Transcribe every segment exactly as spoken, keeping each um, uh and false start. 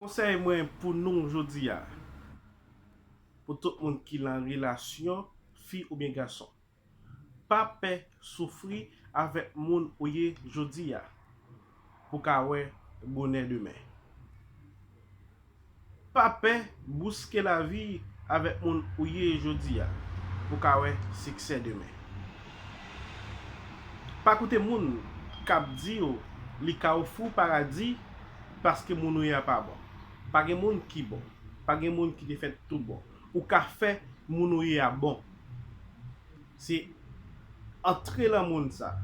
Konsèy mwen pou nou jodi a, pou tout moun ki lan relasyon, fi oubyen gason, pa pè soufri avèk moun ou ye jodi a pou ka wè bonè demen. Pa pè bouske lavi avèk moun ou ye jodi a pou ka wè siksè demen. Pa koute moun k ap di w li ka ofri w paradi paske moun ou ye a pa bon. Pa gen moun ki bon. Pa gen moun ki te fèt tou bon. Ou ka fè moun ou ye a bon. Se antre lan moun sa.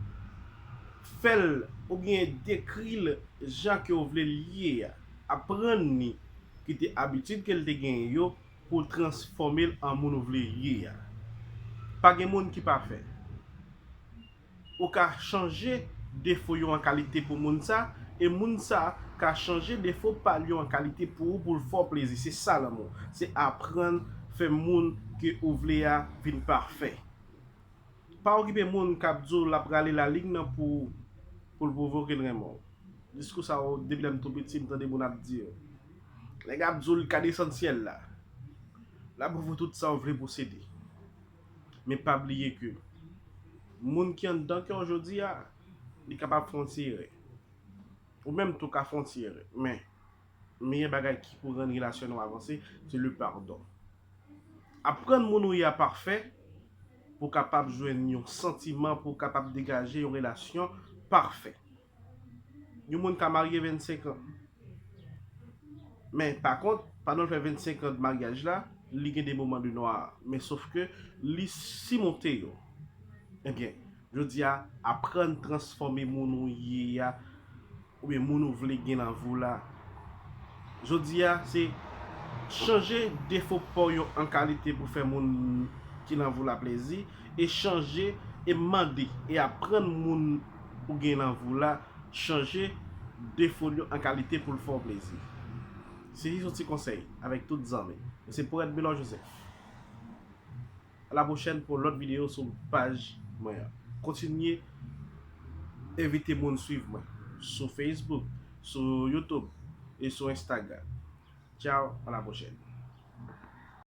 Fè l oubyen dekri l jan ke w vle l ye a. Aprann li kite abitid ke l te genyen yo pou w transfòme l an moun ou vle ye a. Pa gen moun ki pafè. Ou ka chanje defo yo an kalite pou moun sa, e moun sa ka chanje defo pa l yo an kalite pou ou, pou l fè w plezi. Se sa lanmou. Se aprann fè moun ke ou vle a vin pafè. Pa okipe moun k ap di w l ap rale lalin nan pou, pou l pwouve w ke l renmen w. Diskou sa yo, depi lè m tou piti, m tande moun ap di yo. Nèg ap di w li ka desann syèl la. L ap ofri w tout sa w vle posede. Men pa bliye ke moun ki anndan kè w jodi a, li kapab fè yon ti erè. Ou menm tou ka fè yon ti erè. Men, meyè bagay ki pou rann relasyon nou avanse, se le pardon. Aprann moun ou ye a pafè pou w kapab jwenn yon santiman, pou w kapab degaje yon relasyon pafè. Yon moun ka marye vennsenk an. Men, pa kont, pandan l fè vennsenk an de maryaj la, li gen de moman de nwa. Men sof ke li simonte yo. Ebyen, jodi a, aprann transfòme moun ou ye a, oubyen moun ou vle gen nan vi w la. Jodi a, se chanje defo pa w yo an kalite pou fè moun ki nan vi w la plezi, e chanje, e mande, e aprann moun ou gen nan vi w la, chanje defo l yo an kalite pou l fè w plezi. Se jis yon ti konsèy, avèk tout zanmi. Mwen se Pwofèt Belor Joseph. A la pwochèn pou yon lòt videyo sou paj mwen an. Kontinye envite moun swiv mwen sou Facebook, sou YouTube e sou Instagram. Tchao, a la pwochèn.